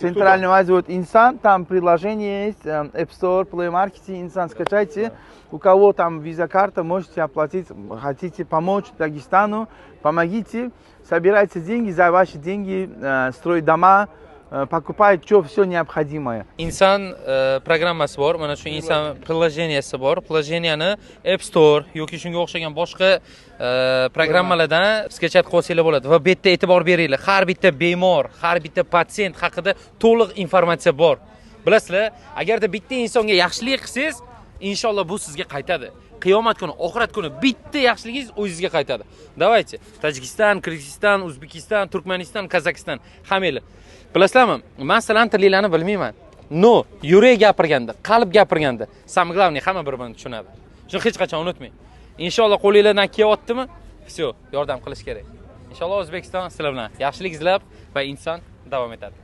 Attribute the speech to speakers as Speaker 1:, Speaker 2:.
Speaker 1: Центральную Азию, вот Инсан, там приложение есть, App Store, Play Market, Инсан, скачайте. У кого там виза-карта, можете оплатить, хотите помочь Дагестану, помогите, собирайте деньги, за ваши деньги строить дома, покупать что все необходимое.
Speaker 2: Inson programmasi bor, mana shu Inson приложение si bor. Приложение ni App Store yoki shunga o'xshagan boshqa programmalardan скачать qilib olsanglar bo'ladi. Va bu yerda e'tibor beringlar, har bitta bemor, har bitta patsient haqida to'liq informatsiya bor. Bilasizlar, agarda bitta insonga yaxshilik qilsangiz, inshaalloh bu sizga qaytadi. Qiyomat kuni, oxirat kuni bitta yaxshiligingiz o'zingizga qaytadi. Давайте, Tojikiston, Qirg'iziston, O'zbekiston, Turkmaniston, Qozog'iston, hammanglar. Bilasizlarmi, man sizlarni tilinglarni bilmayman. Но, yurak gapirganda, qalb gapirganda, самое главное, hamma bir-birini tushunadi. Shuni hech qachon unutmang. Inshaalloh qo'linglardan kelyaptimi? Всё, yordam qilish kerak. Inshaalloh O'zbekiston sizlar bilan yaxshilik izlab va inson davom etadi.